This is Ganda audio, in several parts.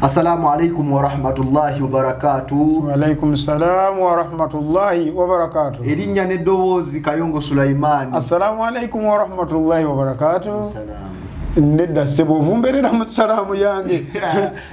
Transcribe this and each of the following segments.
Assalamu alaikum warahmatullahi wabarakatu. Waalaikum salamu warahmatullahi wabarakatu. Erinnya n'eddoboozi Kayongo Sulaimani. Assalamu alaikum warahmatullahi wabarakatu. Nedda ssebo, ovumberera mu salaamu yange.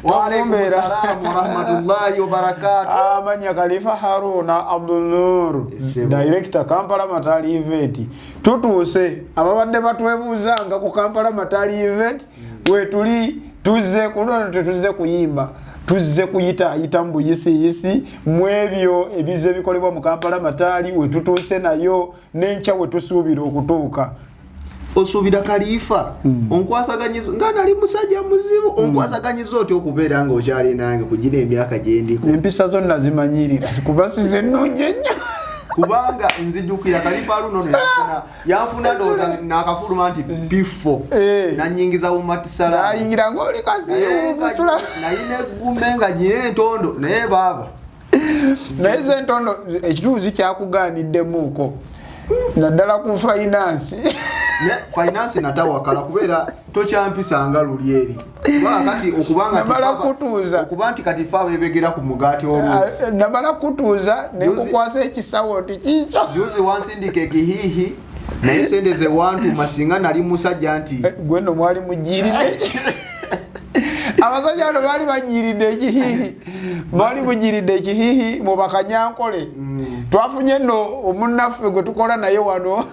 Waalaikum salamu warahmatullahi wabarakatu. Amanya Khalifa Haruna Abdul Nur, director Kampala Matali Event. Tutuuse ababadde batwebuuzanga ku Kampala Matali Event, wetuli. Tuzze ku luno, tetuzze kuyimba, tuzze kuyitaayita mu buyisiyisi mu ebyo ebizze bikolebwa mu Kampala Mataali. Wetutuuse nayo n'enkya wetusuubira okutuuka. Osuubira Kalifa onkwasaganyiza nga nali musajja muzibu, onkwasaganyiza otya okubeera nga okyali nange kugira emyaka gyendiko? Empisa zo nazimanyirira kuba size ennungi ennyo. Kubanga nzijukira Kalifa luno no yanfuna ndowooza nakafuluma nti P4, nanyingiza mu matisala. Nayingira ngaoli kasiiwu busula. Nayina eggume nga nyina entondo, naye baaba. Naye ze entondo ekituufu zikyakugaaniddemuuko, naddala ku finance. Finance natawakala kubeera tokyampisanga luli eri. Kubanga kati okubanga Namala kutuuza. Okuba nti kati fe abeebegera ku mugaati oluusi. Ah, namala kutuuza nekukwasa ekisawo nti kiikyo. Juzi wansindika ekihiihi, naye sente ze wantuma singa nali musajja nti Eh, gwe nno mwali mujiiridde, abasajja bano baali bajiiridde ekihiihi, baali mujiiridde ekihiihi mu bakanyankole. Twafunye nno omunnaffe gwe tukola naye wano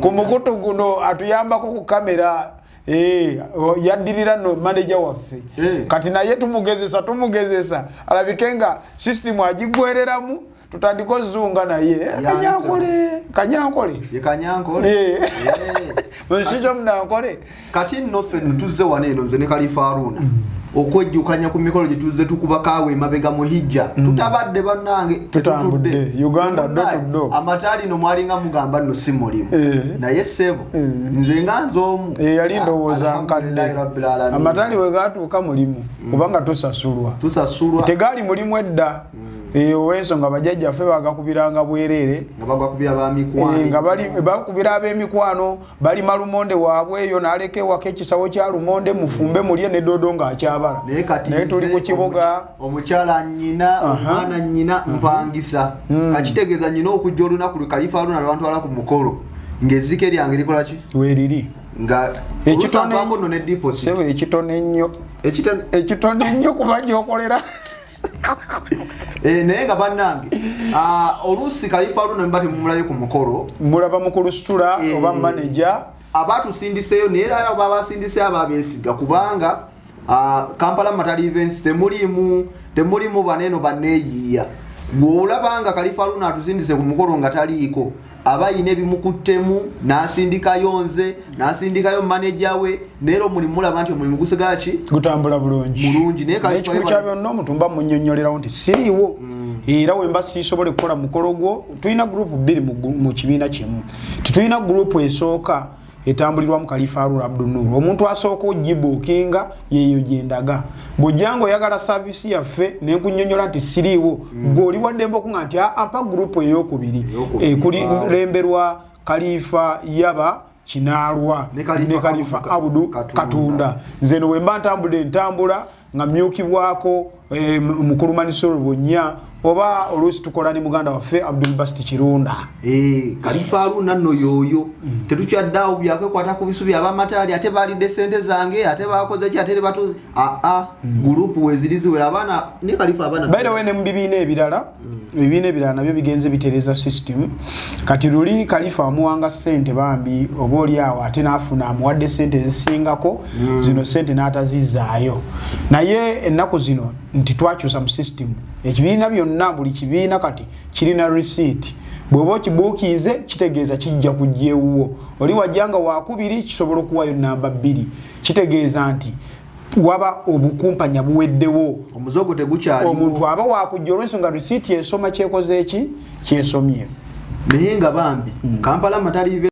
ku mukutu guno, atuyambako ku kamera. Eh, yaddirira nno maneja waffe. Kati naye tumugezesa, tumugezesa alabike nga sisitimu agigwereramu, tutandike ozunga naye. Eh, kanyankole, kanyankole. Ye kanyankole. Eh. Nshijo munankole. Kati nno ffe nno tuzze wano eno, nze ne Kalifa Haruna, okwejjukanya ku mikolo gye tuzze tukubakaawo emabega mu hijja. Tutabadde bannange. Tutambudde. Tetutudde. Uganda do to do. Amataali no mwalinga mugamba nno si mulimu, Eh. naye ssebo nze nga nze omu. Eh, yali ndowooza nkadde. Alhamdulillahi rabbil alamin. Amataali we gatuuka mulimu, kubanga tusasulwa. Tusasulwa. Tegaali mulimu edda. Eh, olw'ensonga bajjajjaffe bagakubiranga bwereere. Nga bagwakubira bamikwano. Eh, nga bali bakubira ab'emikwano, balima lumonde waabwe eyo n'aleka ewaka ekisawo kya lumonde, mufumbe mulye ne dodo ng'akyabala. Naye kati Naye tuli nze ku kibuga. Omukyala nyina, omwana nyina mpangisa, kakitegeeza nyina okujja olunaku lwe Kalifa Aluna lwantwala ku mukolo ng'ezzike lyange likola ki? Weeriri. Nga Ekitone- olusampako nno ne deposit. Sebo, ekitono ennyo. Ekitone. Ekitono ennyo kuba gyokolera. Eh, naye nga bannange, oluusi Kalifa Aluna mba temumulabye ku mukolo, mulaba mukulu situla Eh. oba maneja. Abatusindiseeyo, naye era abo abasindiseeyo ababeesiga, kubanga Kampala Matali Events temulimu baneeno baneeyiiya. Bw'olaba nga Kalifa Aluna atusindise ku mukolo nga taliiko, aba ayina ebimukuttemu n'asindikayo nze, n'asindikayo maneja we, naye era omulimu mulaba nti omulimu gusigala ki? Gutambula bulungi. Bulungi, naye Khalifa N'ekikulu kya byonna, omuntu mba munnyonnyolerawo nti siriiwo, era wemba siisobole kukola mukolo gwo, tulina gurupu bbiri mu kibiina kimu. Tetulina gurupu esooka etambulirwamu Khalifa Haruna Abdul Nur. Omuntu asooka ogibuukinga yeeyo gyendaga. Bw'ojja nga oyagala saavisi yaffe nenkunyonyola nti siriiwo, gwe oli waddembe okunga nti "Ah, mpa gurupu eyokubiri." Eyokubiri. Ekulemberwa Khalifa Yaba Kinaalwa Ne Khalifa ne Khalifa Abudu Abudu Katunda. Katunda. Nze no wemba ntambudde, ntambula nga myukibwako mukulu Manisolo Bunya, oba oluusi tukola ne muganda waffe Abdul Basti Kirunda. Eh, Khalifa Haruna nno yooyo. Tetukyaddeawo byakwekwata ku bisubi, abamataali ate balidde sente zange, ate bakoze ki, ate batu aa gurupu weziri ziwera abaana ne Khalifa abaana. By the way, ne mu bibiina ebirala, ebibiina ebirala nabyo bigenze bitereza system. Kati luli Khalifa amuwanga sente bambi, oba oli awo ate n'afuna amuwadde sente ezisingako zino, sente n'atazizaayo. Naye ennaku zino nti twakyusa mu system, ekibiina byonna, buli kibiina kati kirina receipt. Bw'oba okibuukinze, kitegeeza kijja kujja ewuwo. Oli wajja nga wakubiri, kisobola okuwayo namba 2, kitegeeza nti waba obukumpanya buweddewo. Omuzogo tegukyaliwo. Omuntu aba wakujja olw'ensonga risiiti esoma kyekoze eki kyesomye. Naye nga bambi Kampala Matali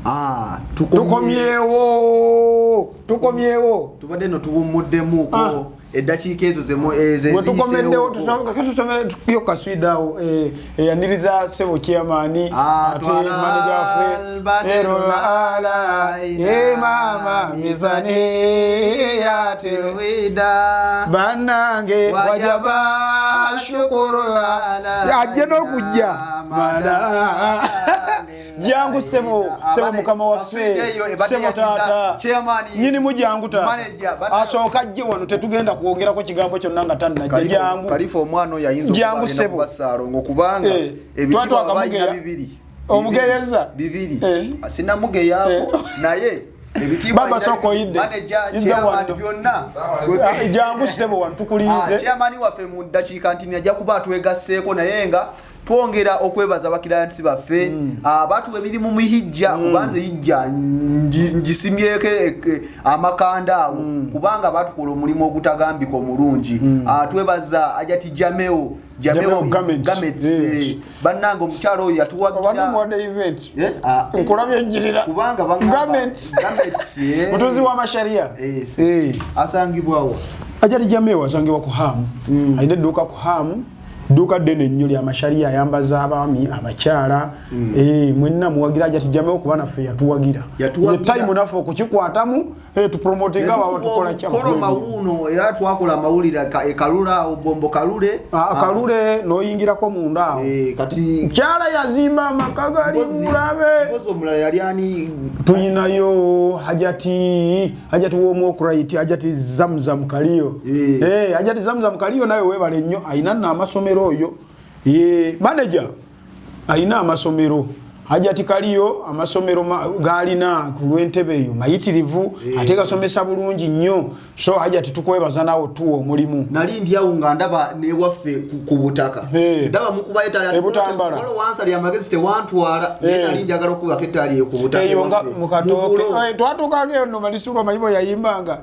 Ah, Tukomyewo, tukomyewo. Tubadde no tuwummuddemuuko eddakiika ezo Wetukomeddewo. Eziyiseewo. Tusome kaswidaawo eyaniriza sebo chairman, ate twala manager waffe. Albadru Erola alaina mama mizani yatero Wida. Bannange, wajaba shukurula ajje n'okujja mada. Jangu sebo, sebo mukama waffe, sebo taata nyinimu, jangu taata. Manager, Asooka ajje wano, tetugenda kwongerako kigambo kyonna nga tannajja. Jangu. Kalifa omwana oyo ayinza Jangu, okuba agenda ssebo. kuba Ssaalongo kubanga ebitiibwa Twatwaka balina mugeya. bibiri. Omugeyeza? Bibiri. Eh. Sinamugeyaako, naye ebitiibwa Baba, alina sooka bibiri. oyidde. Manager, Idda chairman, wano. byonna. Jangu ssebo wano, tukulinze. Chairman waffe mu ddakiika nti ajja kuba atwegasseeko, naye nga twongera okwebaza bakirayansi baffe batuwa emirimu mu hijja, kubanze hijja ngisimyeko amakanda awo, kubanga batukola omulimu ogutagambika omulungi. Twebaza Ajati Jameo. Jameo Garments. Garments, Yes. bannange omukyalo oyo yatuwagira. Obamuwadde event. Eh, Nkulabye ejjirira. Kubanga bangamba- Garments. Garments, Mutunzi w'amasharia. Yes. Asangibwawo? Ajali Jameo asangibwa ku Hamu. Alina edduuka ku Hamu, dduuka ddene nnyo lya masharia, ayambaza abaami, abakyala. Mwenna muwagira Ajati Jameo kuba naffe yatuwagira. Yatuwagira. Ye time naffe okukikwatamu, tupromotinga abawo tukola kya. Kolo mawuno era twakola amawulire e Kalule awo, Bombo Kalule. Kalule n'oyingirako munda awo. Kati Mukyala yazimba amaka gali mulabe. Mpozi omulala yali ani? Tuyinayo Hajati w'omwokurait, Hajati Zamzam Kaliyo. Hajati Zamzam Kaliyo nawe webale nnyo, ayina nno amasomero oyo. Ye manager ayina amasomero. Hajati Kaliyo amasomero galina ku lw'entebe eyo mayitirivu, ate gasomesa bulungi nnyo. So Hajati, tukwebaza naawe tuwa omulimu. Nali ndi awo nga ndaba newaffe ku butaka. Ndaba mukubayo ettaali. E Butambala. Kolo wansali amagezi tewantwala, naye nali njagala okubako ettaali eyo ku butaka Eyo nga ewaffe. mukatooke. Mu Bulo. Twatuukako eyo nno, Malisulwa Mayibo yayimbanga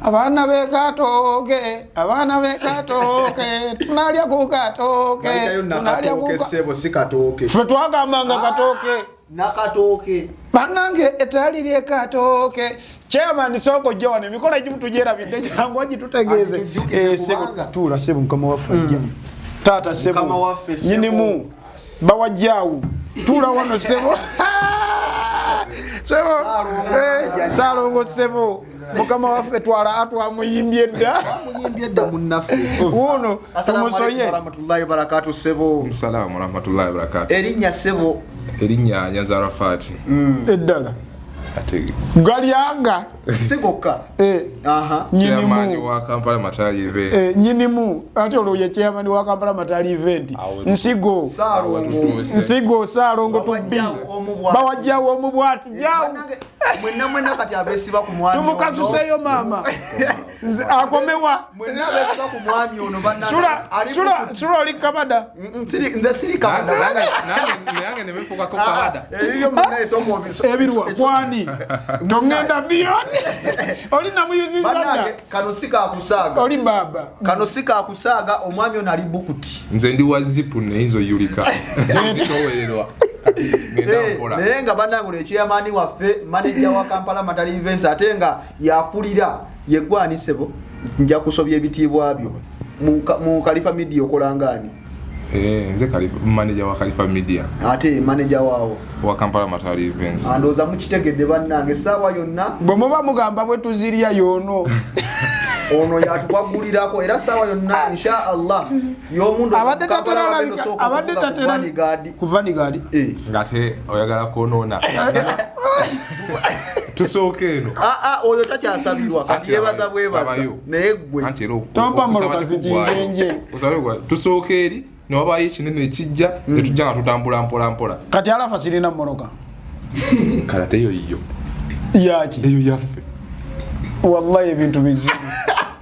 abaana bekatooke, abaana bekatooke, tunalya ku katooke, Bayitayo tunalya ku nakatooke, ssebo, si katooke. Ffe twagambanga katooke. Nakatooke. Bannange, etaali lyekatooke. Chairman, sooka ojja wano, emikolo egimu tugyerabidde, jangu agitutegeeze. Agitujjukize Sebo, kubanga- tuula sebo, mukama waffe ajja. Taata Mukama sebo, waffe, sebo. nyinimu bawajjaawo, tuula wano sebo. Sebo, Saalongo sebo, mukama waffe twala atwamuyimbye dda. Muyimbye edda munnaffe. Wuuno. Assalamu alaikum Tumusoye. warahmatullahi wabarakatuh, ssebo. Salamu warahmatullahi wabarakatu. Erinnya, ssebo? Erinnya Nyanza Arafati. Eddala? Ate Galyanga. Si gokka. Aha. chairman Nyinimu. wa Kampala Matali Event. Nyinimu ate olwo ye chairman wa Kampala Matali Event. Awo- Nsigo. Saalongo. Watutuuse. Nsigo Saalongo tubbi. Bawajjawo omu bw'ati. Bawajjawo omu bwati jawo. Bannange, mwenna mwenna kati abeesiba ku mwami ono. Tumukasuseyo maama. Nze akomewa. Mwenna abeesiba ku mwami ono, bannange, Sula ali sula sula oli kabada. Nze siri kabada. Nange nebefuukako kabada. Ebibyo mwenna esooka Ebirwa kwani tongenda beyond oli namuyuzizza Bannange, dda. kano si kakusaaga. Oli baba. Kano si kakusaaga, omwami ono ali bukuti. Nze ndi wa zipu neyinza oyulika nzitowererwa ngenda mpola. Naye nga bannange, ono ekyeyamaani waffe, manager wa Kampala Matali Events, ate nga yakulira yeggwani. Ssebo, nja kusobya ebitiibwa byo. Mu Kalifa Media okolangaani? Nze manager wa Khalifa Media. Ate manager waawo? Wa Kampala Matali Events. Andowooza mukitegedde bannange, essaawa yonna Bwe muba mugamba bwe tuzirya yoono. Ono yatuwagulirako era ssaawa yonna insha Allah y'omundu. Abadde tatera alabika, abadde tatera ku Vanguard. Ngate oyagala kwonoona, tusooka eno. Oyo takyasabirwa kati, Anti yebaza labayo, bwebaza. labayo. Naye gwe Anti era Tompa okusaba mmotoka tekuggwayo. zikinjenje. Okusaba tekuggwayo. Tusooka eri newabayo ekinene ekijja netujja nga tutambula mpola mpola. Kati alafa sirina mmoroka. Kale ate eyo yiyo. Yaki? Eyo yaffe. Wallahi ebintu bizibu.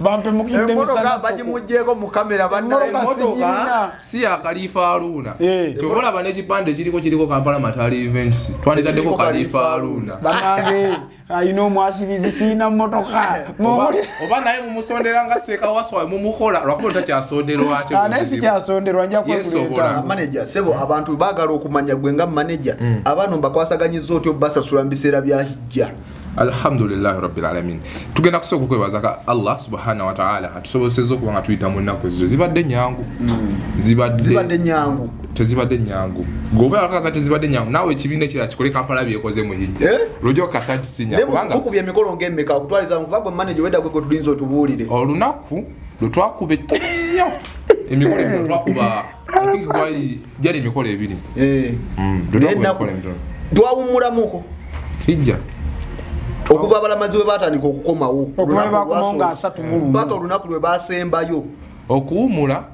Bampemukidde Emmotoka bagimugyeko mu kamera bannaye. Emmotoka sigirina. Si ya Khalifa Haruna. Eh. Kyova olaba n'ekipande kiriko Kampala Matali Events, twanditaddeko Tekiriko Khalifa Khalifa Haruna. Banange alina omwasirizi, siina mmotoka. Mumuli- Oba naye mumusondera nga Seeka Waswa mumukola, lwakuba takyasonderwa ate. Ah, naye sikyasonderwa, nja Yesobola. kwekuleta. Manager, sebo, abantu baagala okumanya gwe nga manager, abaana mbakwasaganyiza otya obasasula mu biseera bya hijja? Alhamdulillahi rabbil alamin. Tugenda kusooka okwebaza ka Allah subhanahu wa ta'ala atusobosezza okuba nga tuyita mu nnaku ezo. Zibadde nyangu, Zibadde zibadde nyangu? Tezibadde nyangu. Gweoba wakakasa tezibadde nyangu, naawe ekibiina ekirala kikole Kampala byekoze mu hijja, Eh? lwojja okukasa nti si nyangu, kubanga Mukubye emikolo ng'emmeka okutwaliza? Kuba gwe manager wedda, gwe gwe tulinza otubuulire. Olunaku lwe twakuba ennyo emikolo emitono, twakuba, I think gwali gyali emikolo ebiri. Eh. Lwe Naye twakuba ennaku emikolo emitono. twawummulamuko Hijja? Okuva abalamazi we batandika okukomawo. Okuva Olunaku lwe bakomawo nga olwasooka. 31. Paka olunaku lwe basembayo. Okuwumula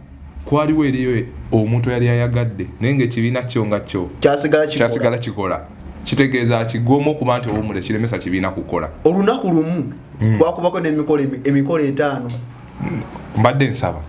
kwaliwo eriyo omuntu eyali ayagadde, naye ngaekibiina kyo nga kyo kyasigala kikola. Kyasigala kikola. Kitegeeza kigwomu okuba nti owumula kiremesa kibiina kukola. Olunaku lumu twakubako n'emikolo emikolo 5. Mbadde nsaba.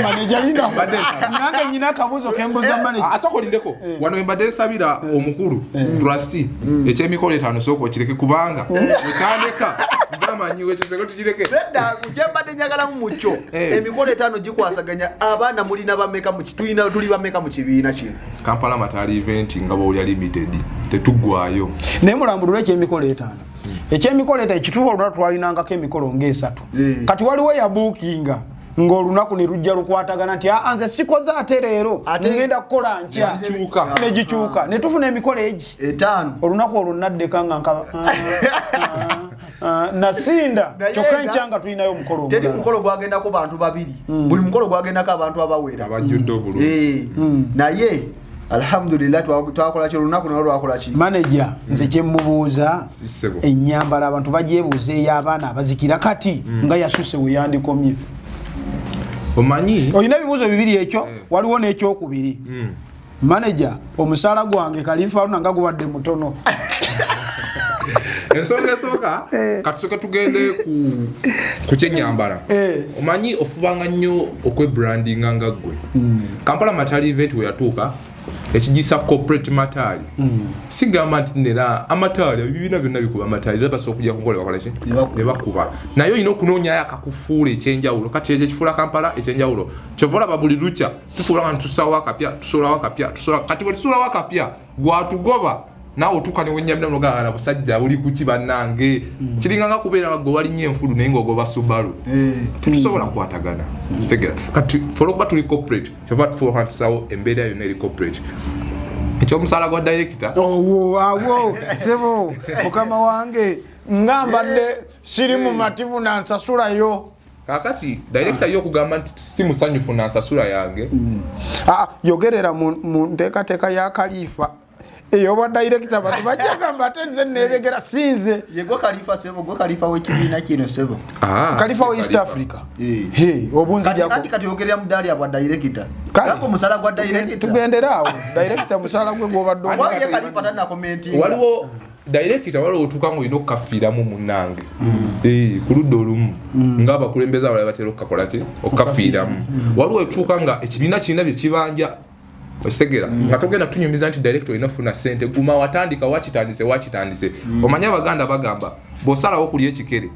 Manager, linda. Mbadde nsaba. Nange nyina akabuuzo kembuuza manager. Ah, asooka olindeko wano we mbadde nsabira omukulu trustee ekyemikolo 5, sooka okireke, kubanga okyandeka nze amanyiwo ekyo, sooka tukireke. Nedda, kyembadde njagalamu mukyo, emikolo 5 gikwasaganya abaana mulina bameka mu tulina tuli bameka mu kibiina kino? Kampala Matali Event nga bwolya Limited tetuggwayo. Naye mulambulule ekyemikolo 5, ekyemikolo 5 ekituufu. Olunaku twalinangako emikolo ngaesatu. Kati waliwo yabuukinga ng'olunaku ne lujja lukwatagana nti, "Aa, nze sikoze ate leero, ngenda kukola nkya." Negikyuka. Negikyuka ne tufuna emikolo egi 5. Olunaku olwo naddeka nga nkaba, nasinda. Naye kyokka enkya nga tulinayo omukolo teri omulala. mukolo gwagendako bantu babiri, buli mukolo gwagendako abantu abawera. Abajjudde obulungi. Naye alhamdulillah, twakola ki olunaku nalwo lwakola ki? Manager, nze kyemubuuza, Sisebo. ennyambala abantu bagyebuuza ey'abaana abazikira kati nga yasuse we yandikomye. Omanyi Olina ebibuuzo bibiri ekyo, waliwo n'ekyokubiri. Manager, omusaala gwange Kalifa Aluna nga gubadde mutono. Ensonga esooka, katusooke tugende ku kyenyambala. Omanyi ofubanga nnyo okwebrandinga nga ggwe. Kampala Matali Event we yatuuka ekigisa corporate mataali, sigamba nti nera amataali, ebibiina byonna bikuba amataali, era basobola okujja kukola bakola ki? Ne bakuba. Ne bakuba, naye olina okunoonyayo akakufuula ekyenjawulo. Kati ekyo ekifuula Kampala ekyenjawulo, kyova olaba buli lukya tufuula nga ntusawo akapya, tusuulawo akapya, tusuula. Kati bwe tusuulawo akapya, gwatugoba naawe otuuka newenyamira nogagala busajja buli kuki bannange. Kiringa nga kubeera nga gwe walinnya enfulu naye ngaogoba Subaru, tetusobola kukwatagana. Segera kati fe olwokuba tuli corporate, kyova tufuuka ntusawo embeera yonna eri corporate. Ekyomusaala gwa director, Owo awo sebo, mukama wange, nga mbadde siri mumativu nansasulayo. Kakati director yo okugamba nti si musanyufu nansasula yange. Ah, yogerera mu nteekateeka ya Kalifa ey'obwa director, batu bajja gamba ate nze neebegera sinze. Ye gwe Kalifa sebo, gwe Kalifa w'ekibiina kino sebo. Ah, Kalifa si wa East Khalifa. Africa. Eh. He, obunzijako. Kati anti kati yogerera mu ddaali bwa director. Kale. Nako omusaala gwa director. Tugendere awo, director musaala gwe gwobadde Why ye omwaka. Kalifa tanna commenting? Waliwo director, waliwo otuuka nga olina okukafiiramu munnange. Eh, ku ludda olumu ng'abakulembeze abalala batera okukakola ki, okukafiiramu. Waliwo etuuka nga ekibiina kirina bye kibanja, okitegeera, nga togenda tunyumiza nti director olina ofuna sente, guma watandika, wakitandise wakitandise. Omanyi abaganda bagamba bw'osalawo okulya ekikere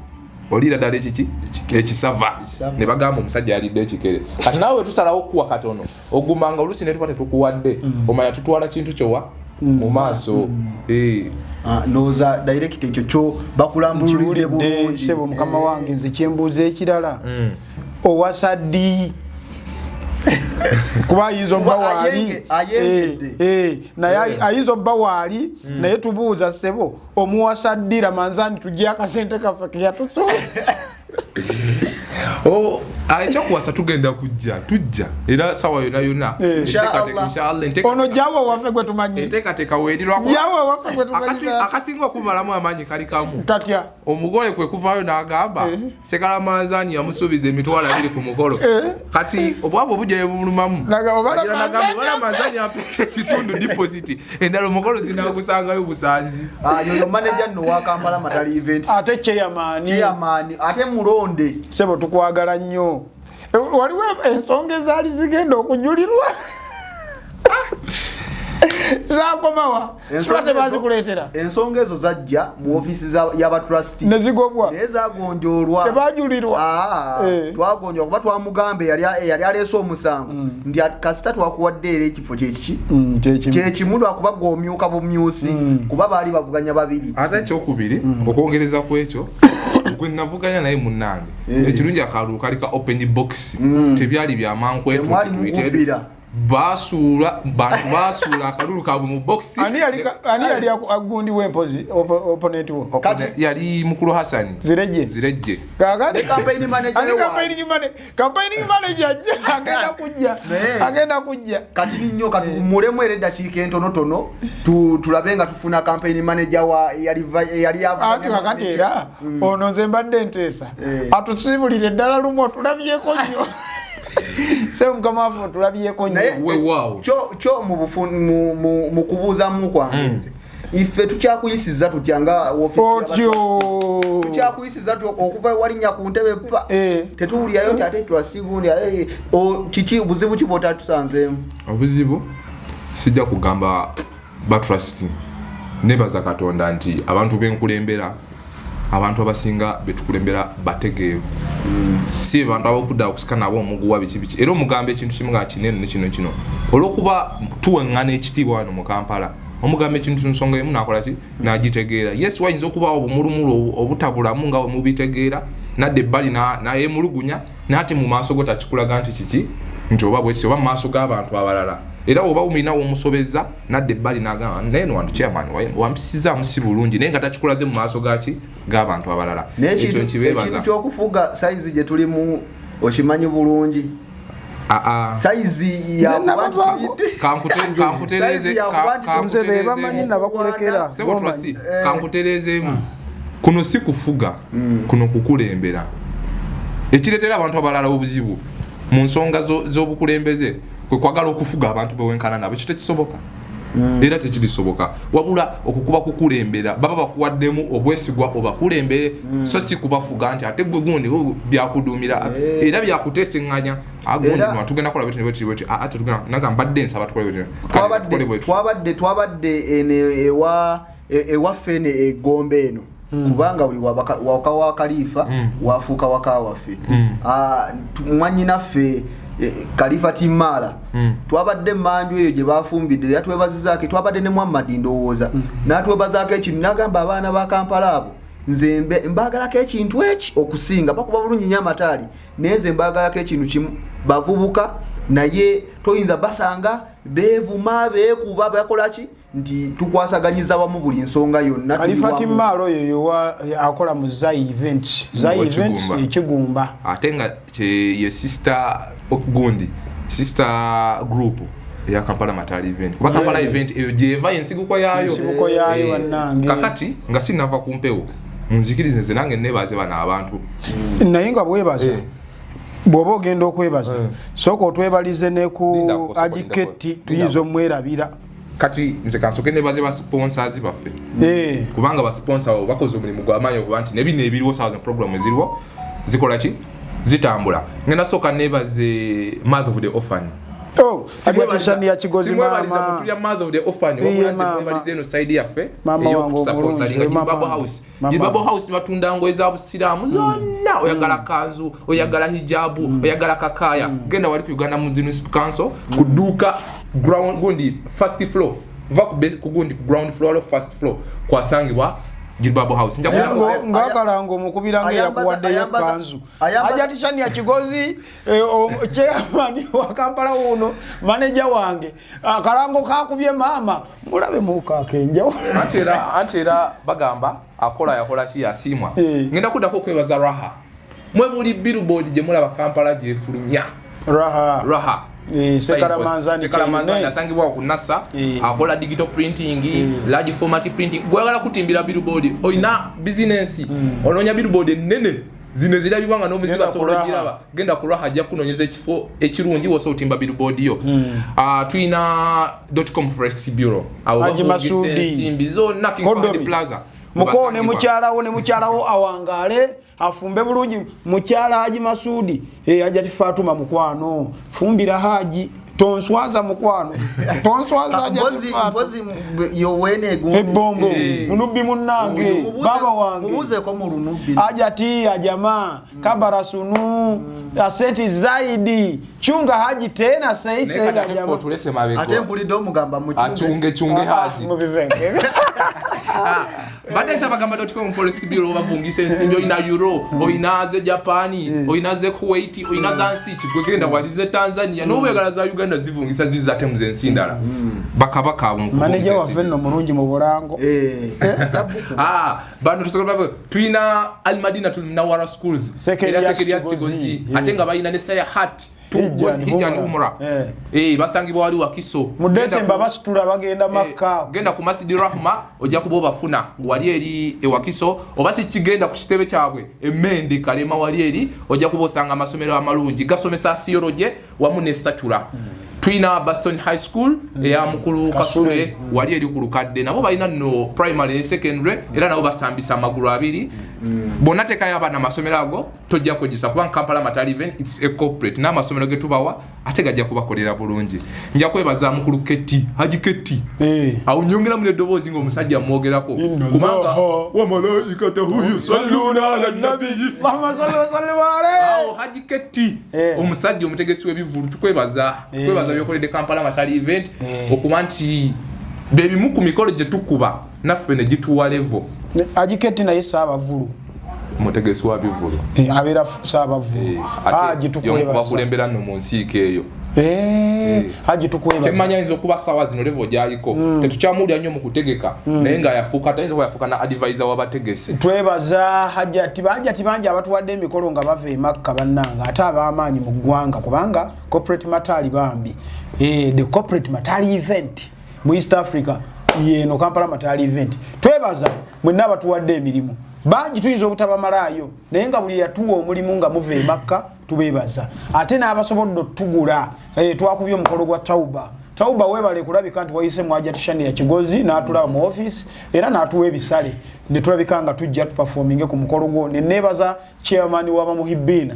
oliira ddala ekiki, ekisava. Ekisava. Ne bagamba omusajja yalidde ekikere. Kati naawe tusalawo okukuwa katono, ogumanga oluusi ne tuba tetukuwadde, omanya tutwala kintu kyowa mu maaso. Eh. Ah, ndowooza director ekyo kyo bakulambululidde Nkiwulidde bulungi. sebo mukama wange. Nze kyembuuza ekirala, owasa ddi? Kuba ayinza obba Kuba waali. Ayengedde. Eh, naye ayinza obba waali, naye tubuuza ssebo, omuwasa ddi? Ramanzani, tujje akasente kaffe keyatusula. Oh, Ekyokuwasa tugenda kujja, tujja era sawa yonna yonna. Eh. Ono jawo waffe gwe tumanyi, enteekateeka weeri. Jawo waffe gwe tumanyi. Akasinga okumalamu amaanyi kali kamu. Katya? Omugole kwe kuvaayo n'agamba Eh. Sekalamanzani yamusuubiza 20,000 ku mukolo. Eh. Kati obwavu obujja ne bumulumamu. Naga, obala Agira n'agamba, Manzani. "Obala Manzani ampeeko ekitundu, deposit endala omukolo zinagusangayo busanzi." Ah, yoyo manager nno wa Kampala Matali Events. Ate chairman. Chairman ate mulonde. Sebo, tukwagala nnyo. Waliwo ensonga ezaali zigenda okujulirwa, zakomawa? Sula tebazikuleetera? Ensonga ezo zajja mu ofiisi y'abatrustee. Nezigobwa. Naye zagonjoolwa. Tebajulirwa. Ah, Eh. twagonjolwa kuba twamugamba eyali aleese omusango nti kasita twakuwadde era ekifo kyekiki kyekimu, lwakuba gwomyuka bumyusi, kuba baali bavuganya babiri. Ate ekyokubiri, okwongereza ku ekyo, gwe navuganya naye munnange, Eh. ekirungi akalulu kali ka open box, tebyali Temwali byamankwetu. mugubbira. Basuula bantu, basuula akalulu kaabwe mu box. Ani yali agundiwo empozi, opponent wo? Kati- Yali mukulu Hasani. Zireje. Zireje. Kakati Ne campaign manager ani we campaigning manager? Campaigning manager ajja, agenda kujja. Naye- Agenda kujja. Kati ninyo katuwummulemu era eddakiika entonotono, tulabe nga tufuna campaign manager wa eyali avuganya. Anti kakati era ono nze mbadde nteesa Eh. atusiibulire eddala lumu, otulabyeko nnyo se mukama waffe, otulabyeko nnyo. Naye Weewaawo. kyo mu kubuuzamu kwange nze, ife tukyakuyisiza tutya nga woofiisi Otyo. y'abatrustee? Tukyakuyisiza tutya okuva walinnya ku ntebe pa? Eh. Tetuwulirayo nti ate trustee gundi ate, kiki buzibu ki bwotatusanzeemu? Obuzibu sijja kugamba batrustee. Nebaza Katonda nti abantu benkulembera, abantu abasinga betukulembera bategeevu, si be bantu abokudda okusika nabo omuguwa biki biki. Era omugamba ekintu kimu nga kinene ne kino kino, olwokuba tuweŋŋana ekitiibwa wano mu Kampala, omugamba ekintu nsonga emu nakola ki nagitegeera. Yes, wayinza okubaawo obumulumulu obutabulamu nga wemubitegeera, nadda ebbali nayemulugunya, naye mu maaso go takikulaga nti kiki, nti oba bwekiti, oba mu maaso g'abantu abalala. Era oba omulina womusobeza, nadda ebbali nagamba, naye no wantu chairman wampisizaamu si bulungi, naye nga takikulaze mu maaso gaki g'abantu abalala. Naye Ekyo nkibeebaza. Ekintu kyokufuga sayizi gye tulimu okimanyi bulungi. Ah, ah. Sayizi yakuba nti Nabavaako. Kankutereeze. Sayizi yakuba nti Nze be bamanyi Kankutereezeemu. nabakulekera. Sebo trustee, kankutereezeemu. Kuno si kufuga, kuno kukulembera. Ekireetera abantu abalala obuzibu mu nsonga z'obukulembeze kwe kwagala okufuga abantu bewenkana nabo. Ekyo tekisoboka era tekirisoboka, wabula okukuba kukulembera. Baba bakuwaddemu obwesigwa obakulembere, so si kubafuga nti ate gwe gundi byakudumira era byakuteesiŋŋanya. Agundi Era- tugenda kukola bweti bweti bweti. Ah, ate tugenda naga mbadde nsaba tukole bweti. Kale, tukole bweti. Twabadde eno ewa ewaffe eno egombe eno, kubanga buli waka wa Kalifa wafuuka waka waffe. Ah, mwannyinaffe Kalifa Timmaala, twabadde emanju eyo gye bafumbidde, yatwebazizaako. Twabadde ne Muhammadi, ndowooza n'atwebazaako ekintu n'agamba abaana ba Kampala abo, nze mbaagalako ekintu eki okusinga bakuba bulungi nnyo amataali, naye nze mbaagalako ekintu kimu, bavubuka, naye toyinza basanga beevuma, beekuba, bakola ki, nti tukwasaganyiza wamu buli nsonga yonna, tuli Kalifa wamu. Timmaalo oyo yowa akola mu Zai Event, Zai Mu Event. Kigumba. Ekigumba. Ate nga ye sister gundi, sister group eya Kampala Matali Event, kuba Kampala Event eyo gyeva ensibuko yaayo. Ensibuko yaayo. Eh, Bannange. Kakati nga sinava ku mpewo, munzikirize nze nange nebaze bano abantu. Naye nga bwebaza, Eh. bw'oba ogenda okwebaza, sooka otwebalize ne ku Lindako, sooka agiketti, lindako. tuyinza omwerabira. Kati nze kansoke nebaze ba sponsors baffe, Eh, kubanga basponsor abo bakoze omulimu gw'amaanyi okuba nti nebino ebiriwo sawa zino, program eziriwo zikola ki, zitambula. Ngenda sooka nebaze Mother of the Orphan. Oh, Agatishani ya Kigozi. Simwebaliza Maama. mutulya Mother of the Orphan, Iye, wabula nze maama. mwebaliza eno side yaffe Maama wange ey'okutusponsoringa, omulungi, Jibabo maama. House. Maama. Jibabo House batunda ngoye za busiraamu zonna, oyagala kanzu, oyagala hijabu, oyagala kakaya, genda wali ku Uganda Muslim Council ku dduuka ground gundi first floor, va ku ku gundi ku ground floor, waliwo first floor kwasangibwa Jibabo House. Nja Ngaakalanga omukubira nga eyakuwaddeyo kanzu. Ajatishani ya Kigozi, chairman wa Kampala wuno, maneja wange, akalango kakubye maama mulabe mukakenjawo. Anti era bagamba akola yakola ki yasiimwa. Eh. Ngenda kuddako okwebaza Raha. Mwe buli billboard gye mulaba Kampala gyefulumya. Raha. Raha. Sekalamanzani asangibwa ku NASA, akola digital printing, large format printing. Gwagala kutimbira billboard, olina business, onoonya billboard ennene zino ezirabibwa nga n'omuziba asobola ogiraba, genda ku Raha ajja kunoonyeza ekifo ekirungi wosobola otimba billboard yo. Tulina .com Forex Bureau, abo bavungisa ensimbi zonna King Fahd Plaza. Muko ne mukyalawo awangaale afumbe bulungi. Mukyala Haji Masudi, Hajati Fatuma mukwano, fumbira Haji, tonswaza mukwano, tonswaza Hajati Fatuma. Mpozi yowene ebombo munubbi munnange baba wange mubuzeeko mu lunubbi. Hajati ya jamaa kabara sunu asenti zaidi chunga Haji tena seise ya jamaa. Ate mpulidde omugamba muchunge chunge Haji mubivenge. Badde nkyabagamba .com Forex Bureau bavungisa ensimbi, olina euro, olina ze Japani, olina ze Kuwait, olina za nsi ki, gwe genda wali ze Tanzania, n'obwegala za Uganda zivungisa zizza ate mu ze nsi ndala. Bakabaka abo mu kuvungisa Manager waffe ensimbi. nno mulungi mu bulango. Bano tusobola tulina Al Madina Tunawara Schools, era Sekeriya Kigozi, ate nga balina ne Saya Hat Hijjan Umrah. Basangibwa wali Wakiso. Mu December basitula bagenda Makka. Genda ku Masjid Rahma ojja kuba obafuna wali eri e Wakiso, oba si kigenda ku kitebe kyabwe Emende Kalema wali eri ojja kuba osanga amasomero amalungi gasomesa theology wamu ne satura. Tulina Boston High School eya mukulu Kasule wali eri ku Lukadde, nabo balina no primary ne secondary, era nabo basambisa amagulu abiri. Bonna teekayo abaana amasomero ago tojja kwejjusa kuba Kampala Matali Event it's a corporate, n'amasomero ge tubawa ate gajja kubakolera bulungi. Nja kwebaza mukulu Keti, Haji Keti. Awo nyongeramu n'eddoboozi ng'omusajja mwogerako. Kubanga wa malaikatahu yusalluna ala nabiyyi. Allahumma salli wa sallim alayhi. Awo Haji Keti, omusajja omutegesi w'ebivvulu, tukwebaza. Tukwebaza by'okoledde Kampala Matali Event, okuba nti be bimu ku mikolo gye tukuba naffe ne gituwa level. Haji Keti naye Ssaabavvulu. Mutegesi wa bivvulu. Abeera Ssaabavvulu. Haji tukwebaza. Bakulembera nno mu nsiiko eyo. Haji tukwebaza. Kyemmanyi ayinza okuba ssaawa zino level gy'aliko. Tetukyamuwulira nnyo mu kutegeka, naye nga yafuuka, ayinza okuba yafuuka na advisor w'abategesi. Twebaza Hajati, Hajati bangi abatuwadde emikolo nga bava e Makka bannange, ate ab'amaanyi mu ggwanga, kubanga corporate matali bambi. The corporate matali event mu East Africa yeno Kampala Matali Event. Twebaza mwenna abatuwadde emirimu. Bangi tuyinza obutabamalaayo, naye nga buli yatuwa omulimu nga muva e Makka tubeebaza. Ate n'abasobodde otugula, twakubye omukolo gwa Tauba. Tauba weebale kulabika nti wayise mu Hajati Shania Kigozi n'atulaba mu office era n'atuwa ebisale ne tulabika nga tujja tuperforminge ku mukolo gwo. Ne neebaza chairman w'abamuhibbina,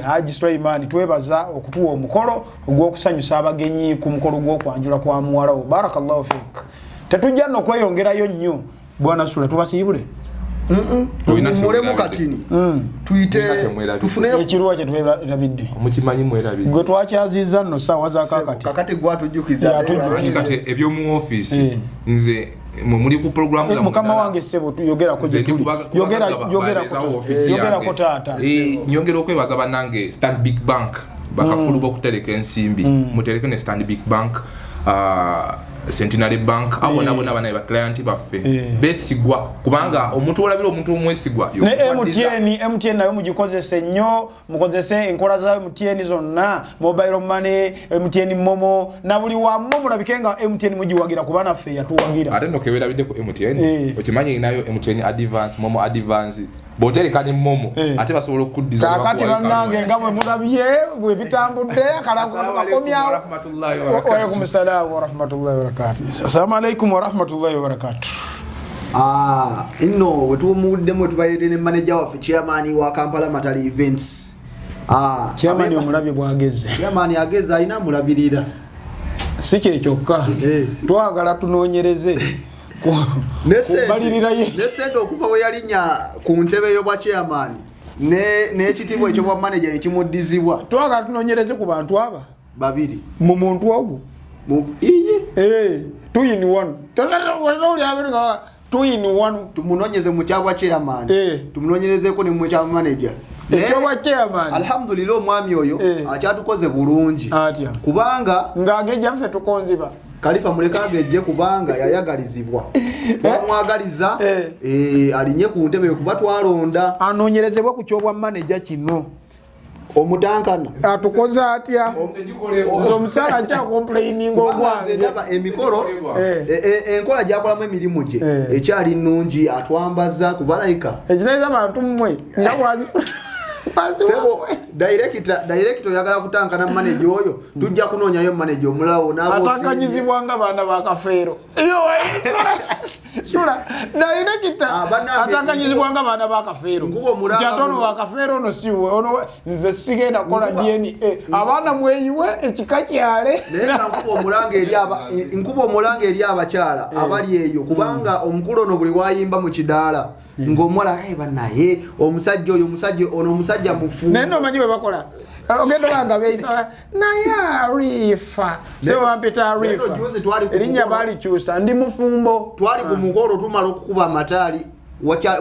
Haji Sulaiman, twebaza okutuwa omukolo ogw'okusanyusa abagenyi ku mukolo gw'okwanjula kwa muwala wo. Barakallahu fik. Tetujja nno kweyongerayo nnyo. Bwana Sula, tubasiibule? Mulemu katini. Tuyite, tufune ekiruwa kye twerabidde. Mukimanyi mwerabidde. Gwe twakyaziza nno ssaawa za kakati. Kakati gwatujjukiza. Yatujjukiza. Kati eby'omu ofiisi, nze mwe muli ku programu za Mukama mundala. wange ssebo, yogerako gye tuli. Yogerako taata. Nyongera okwebaza bannange Stanbic Bank, bakafulu b'okutereka ensimbi. Mutereke ne Stanbic Bank, Centenary Bank, abo bonna bonna banaye ba client baffe. Beesigwa, kubanga omuntu olabira omuntu omwesigwa, Ne y'okukwatiza. MTN nayo mugikozese nnyo, mukozese enkola za MTN zonna, mobile money, MTN Momo, na buli wamu mulabike nga MTN mugiwagira, kuba naffe yatuwagira. Ate nno kewerabidde ku MTN, okimanyi erinayo MTN Advance, Momo Advance. Bw'otereka ne Momo, ate basobola okukuddiza ne Kaakati bakuwayo bannange kamwe. nga bwe mulabye bwe bitambudde, akalango Assalamu alaikum kakomyawo. wa rahmatullahi wa barakatuh. Wa alaikum salaam wa rahmatullahi wa barakatuh. Assalamu alaikum wa rahmatullahi wa barakatuh. Nno bwe tuwumuddemu tubayiridde ne manager waffe, chairman wa Kampala Matali Events. Chairman omulabye bw'ageze. Chairman ageze, alina amulabirira. Si kye kyokka. Twagala tunoonyereze ku mbalirira ye. Ne sente okuva we yalinnya ku ntebe y'obwa chairman n'ekitiibwa eky'obwa manager ekimuddizibwa. Twagala tunoonyereze ku bantu aba babiri mu muntu ogwo. Mu iyi. 2 in 1. 2 in 1. Tumunoonyeze mu kyabwa chairman. Tumunoonyerezeeko ne mu kya manager. Ekyobwa chairman. Alhamdulillah, omwami oyo akyatukoze bulungi. Atya? Kubanga ng'agejja ffe tukonziba. Kalifa muleka agejje kubanga yayagalizibwa, twamwagaliza alinye ku ntebe kuba twalonda. Anoonyerezebwe ku kyobwa maneja kino. Omutankana atukoze atya? Nze omusaala akyakomplaininga Kubanga nze ogwange. ndaba emikolo, enkola gyakolamu emirimu gye ekyali nnungi, atwambaza kubalayika. Ekitegeeza bantu mmwe nga bwazi Sebo director, oyagala kutankana manager oyo, tujja kunoonyayo manager omulala wonaaba osiimye. Atakanyizibwa nga baana bakafeero. Sula director Ah, bannange, atakanyizibwa nga baana bakafeero. Nkuba omulanga Nti ate ono guno. wakafeero, ono siwe ono nze sigenda kukola Nkuba- DNA, abaana mweyiwe ekika kyale. Naye nga nkuba omulanga eri abakyala abali eyo, kubanga omukulu ono buli wayimba mu kidaala ng'omuwala, "Hey, bannaye omusajja oyo, omusajja ono, omusajja mufu." Naye nomanyi bwe bakola, ogenda olanga beeyisa naye Arifa se wampita Arifa. Naye juzi twali ku Erinnya mukolo. baalikyusa, ndi mufumbo. Twali ku mukolo, tumala okukuba amataali,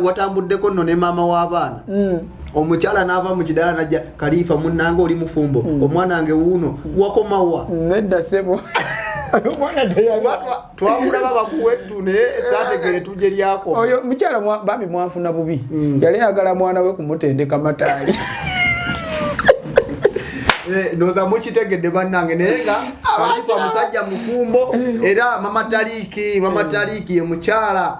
watambuddeko nno ne maama w'abaana. Omukyala n'ava mu kidaala najja, "Kalifa munnange, oli mufumbo? Omwana wange wuuno, wakomawa?" Nedda sebo, omwana teyali. Twamulaba bakuwa ettu, naye saategere tujje lyako. Oyo mukyala bambi mwanfuna bubi, yali ayagala mwana we kumutendeka mataali. Noza mukitegedde bannange, naye nga Kalifa musajja mufumbo. Era mama Taliiki, mama Taliiki ye mukyala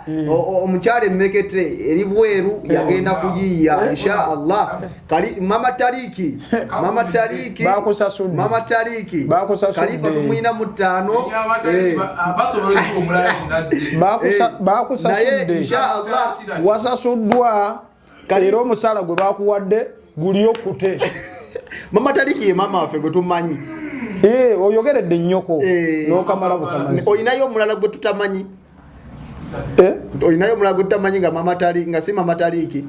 omukyala emmekete eri bweru, yagenda kuyiiya insha Allah. Kali mama Taliiki, mama Taliiki. Bakusasudde. Mama Taliiki. Bakusasudde. Kalifa tumuyina mu ttaano. Basobola omulala yenazze. Naye Bakusasudde. Insha Allah. Wasasuddwa era omusaala gwe bakuwadde guli okute. Mama Taliiki ye mama waffe gwe tumanyi. Oyogeredde nnyoko n'okamala bukamazi. Olinayo omulala gwe tutamanyi? Eh? Olinayo omulala gwe tutamanyi nga mama Tali, nga si mama Taliiki?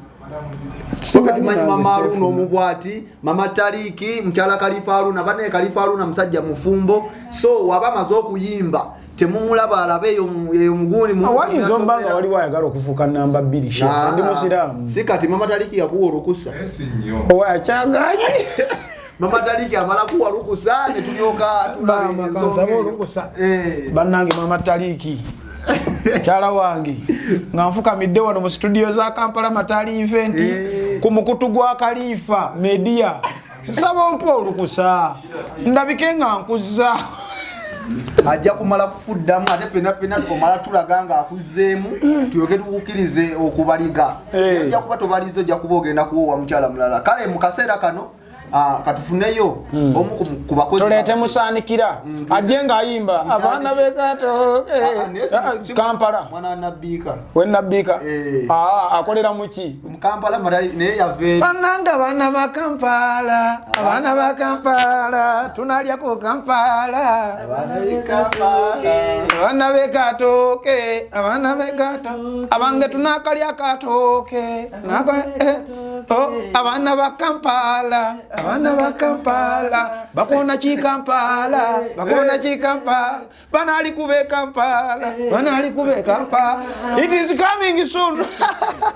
Ffe Simanyi tumanyi nange mama Aruna seefuna. omubwati, mama Taliiki, mukyala Kalifa Aruna. Banaye Kalifa Aruna musajja mufumbo, so waba amaze okuyimba temumulaba, alabe eyo eyo mugundi Wayinza omba nga waliwo ayagala okufuuka namba 2. Ah, Ndi musiraamu. Si kati mama Taliiki yakuwa olukusa? Si nnyo. Owa akyaganye. Mama Taliiki amala kuwa lukusa ne tulyoka tulaba Maama, ensonga kansaba eyo. olukusa. Bannange, mama Taliiki mukyala wange, nga nfukamidde wano mu situdiyo za Kampala Matali Event ku mukutu gwa Kalifa Media, nsaba ompa olukusa ndabike nga nkuza. Ajja kumala kukuddamu, ate fenna fenna omala tulaga nga akuzzeemu, tulyoke tukukirize okubaliga. Ojja kuba tobalize, ojja kuba ogenda kuwoowa mukyala mulala. Kale mu kaseera kano katufuneyo omu ku bakozi. Tuleete Musaanikira ajje ng'ayimba abaana bekato. Ah, ah, naye Kampala. Mwana wa Nabbiika. Wenabbiika. Akolera muki? Mu Kampala Matali, naye yava eri. Bananga abaana ba Kampala, abaana ba Kampala, tunalya ku Kampala. Abaana b'e Kampala. Abaana bekatooke, abaana bekato, abange tunakalya katooke. Oh, abaana ba Kampala, abaana ba Kampala bakona ki Kampala, bakona ki Kampala, banali kube Kampala, banali kube Kampala. It is coming soon.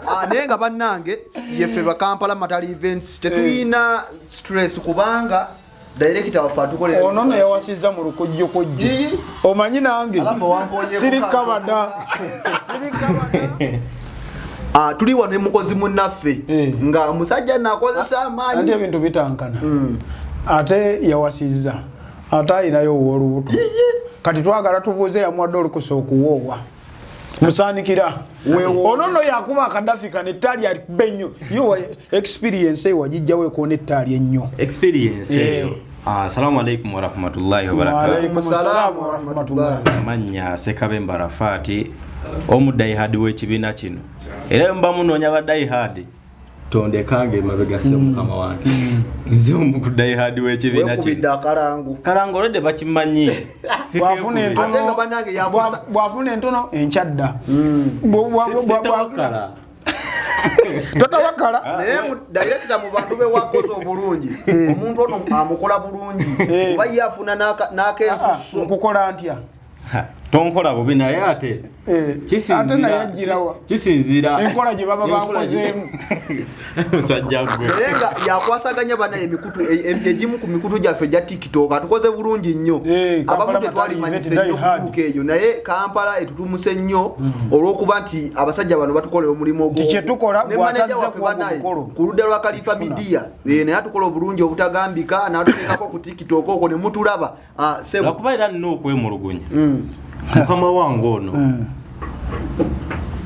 Ah, naye nga bannange, yeffe bakampala Matali Events tetulina stress kubanga director waffe atukolera. Ono nno yawasizza mu lukujjukujju. Ii. Omanyi nange Alaba wamponye. siri kabada, siri kabada. Ah, tuli wano ne mukozi munnaffe nga omusajja nakozesa Anti amaanyi. ebintu bitankana, ate yawasizza, ate ayinayo ow'olubuto. Kati twagala tubuuze yamuwadde olukusa okuwoowa Musaanikira ono nno yakuba akadafi kano ettaali alikuba ennyo. Yo experience eyo wagijjawo ekoona ettaali ennyo? Experience eyo. Ah, assalamu alaikum warahmatullahi wabarakatuh. Waalaikum salaamu warahmatullahi. Mannya Sekabemba Rafaati, omu diehard w'ekibiina kino. Era muba munoonya ba diehard, tondekange emabega se mukama wange, nze omu ku diehard w'ekibiina Wekubidde kino. akalangu. Kalango olwedde bakimanyi. Bwafuna Ate nga entono bannange yakozesa- bwafuna entono enkyadda. Sitawakala. Totawakala. Naye director, mu bantu be wakoze obulungi, omuntu ono amukola bulungi, kuba ye afuna n'akensusso. Nkukola ntya? Tonkola bubi naye ate Eh, ate naye ajjirawa kisinziira enkola gye baba bankozeemu. Musajja gwe. Naye nga yakwasaganya bana emikutu egimu ku mikutu gyaffe egya TikTok, atukoze bulungi nnyo. Eh, Kampala Abamu Matali tetwalimanyise Event nnyo Die Hard. kutuuka eyo, naye Kampala etutumuse nnyo olw'okuba nti abasajja bano batukolera omulimu ogwo. Nti kye tukola, Ne manager gw'atazze waffe kuwa banaye, mukolo. ku ludda lwa Khalifa Media, naye atukola obulungi obutagambika, n'atuteekako ku TikTok okwo ne mutulaba. Ah, sebo. Lwakuba era nina okwemulugunya. Mukama wange ono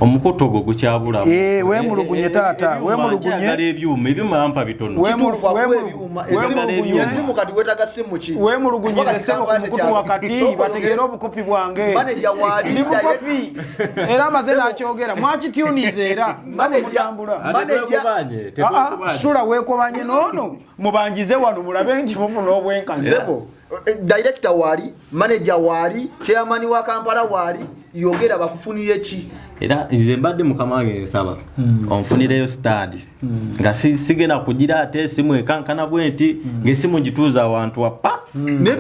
omukutu ogwo gukyabulamu. Eh, weemulugunye taata, weemulugunye. Nkyagala ebyuma, ebyuma mpa bitono. Kituufu, akuwa ebyuma. Weemulugunye. Esimu kati weetaaga simu ki? Wemulugunyize Kuba kati sebo ku Kampala mukutu tekyazi. wakati Sooka bategeere oyogere. obukopi bwange. Manager waali, Ndi bukopi era amaze n'akyogera, mwakityunize era nga bwe mutambula. Ate Manager- twekubanye, Ah, ah, tetwekubanye. sula weekobanye noono mubanjize wano mulabe nti mufuna obwenkanzi. Sebo, director waali, manager waali, chairman wa Kampala waali, yogera bakufunire ki? Era nze mbadde mukama wange nsaba onfunireyo sitaadi nga sigenda kugira ate esimu ekankana bwe nti ng'esimu ngituuza awantu wapa. Ne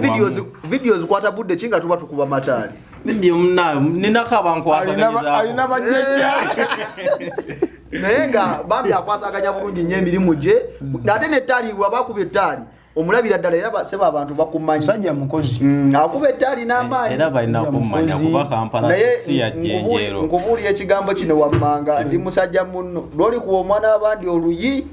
videos zikwata budde ki nga tuba tukuba mataali? Vidiyo munayo ninako Alina abankwasaganyizako. bajjajja. Naye nga bambi akwasaganya bulungi nnyo emirimu gye, ate n'ettaali bw'aba akuba ettaali omulabira ddala era sebo abantu bakumanyi. Musajja mukozi. Akuba ettaali n'amaanyi. Era balina kummanya Mukozi. kuba Kampala Naye si ya jjenjeero. nkubuulira ekigambo kino wammanga, ndi musajja munno, lwolikuba omwana w'abandi oluyi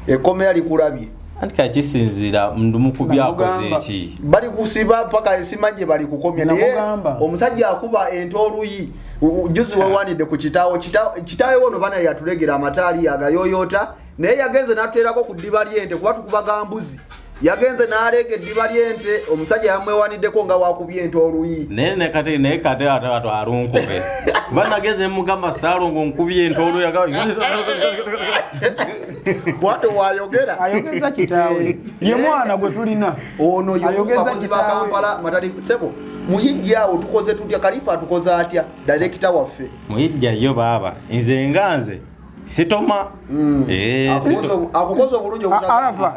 ekkomera likulabye. Anti kakisinziira ndumukubi akoze Nakugamba. eki. Bali kusiba paka simanyi gye bali kukomya, naye Nakugamba. omusajja akuba ente oluyi. Juzi wewanidde ku kitaawo, kitaawe wono bana yatulegera amataali agayoyoota, naye yagenze n'atuteerako ku ddiba ly'ente kuba tukuba ga mbuzi, yagenze n'aleega eddiba ly'ente, omusajja yamwewaniddeko nga wakubye ente oluyi. Naye ne kati naye kati ate ate alunkube kuba nageze mugamba Saalongo nkubye ente oluyi. Bwate wayogera Ayogeza kitaawe ye mwana gwe tulina. Ono Ayogeza yobakozi ba kitaawe. Kampala Matali. Sebo, muhijja awo tukoze tutya? Kalifa atukoze atya, director waffe? Muyijja yo baaba nze nga nze sitoma. Eh, Akukoze obulungi Arafa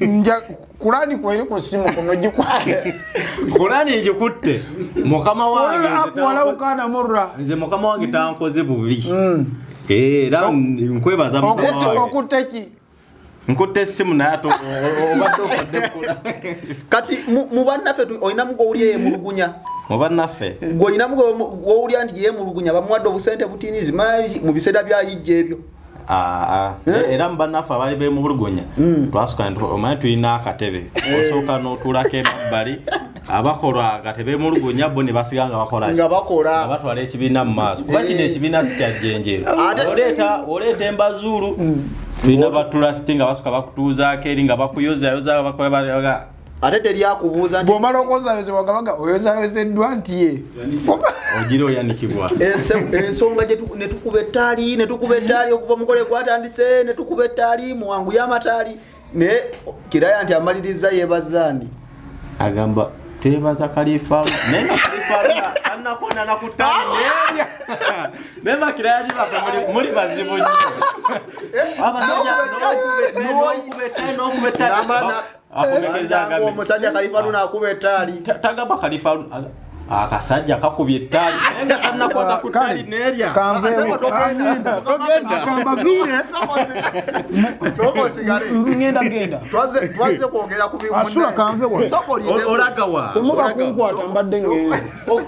nja kulani kweri ku simu kuno gikwate. Kulani ngikutte mukama wange nze Walawu kana murra. Nze mukama wange tankoze bubi. Eh, era nkwebaza mukama wange. Okutte ki? Nkutte essimu naye ate obadde okodde kula. Kati mu bannaffe olinamu gw'owulya yeemulugunya? Mu bannaffe? Gw'olinamu gw'owulya nti yeemulugunya bamuwadde obusente butinizi mu biseera bya hijja ebyo? Era mu bannaffe abaali beemulugunya twasooka nti omanyi tulina akatebe, osooka n'otuulako emabbali, abakola nga tebeemulugunya bo ne basiga nga bakola ki? Nga bakola. Nga batwala ekibiina mu maaso, kuba kino ekibiina si kya jjenjeero. Oleeta embazuulu, tulina batulasiti nga basooka bakutuuzaako eri nga bakuyozayoza, bakola Ate teryakubuuza nti Bw'omala okwozayoza wagabaga oyozayozeddwa nti ye. Ogira oyanikibwa. Ensonga gye ne tukuba ettaali, ne tukuba ettaali okuva omukolo gwatandise, ne tukuba ettaali muwangu y'amataali, naye Kiraya nti amaliriza yeebaza ani? Agamba twebaza Khalifa, naye nga Khalifa tannakonda na ku ttaali neerya. Naye bakiraya ti baffe muli bazibu nnyo. Abasajja, n'okuba ettaali, n'okuba ettaali. Akomekeza agambe. Omusajja Khalifa Haruna akuba ettaali. Tagamba Khalifa Haruna, akasajja kakubye ettaali naye nga tannakwata ku ttaali neerya. Kanveewo. Togenda. Kambaviire. Sooka osigale. Ngenda genda. Twazze kwogera ku bimu. Asula kanve wano. Sooka olindeko. Olaga wa? Temuba kunkwata mbadde ngenze.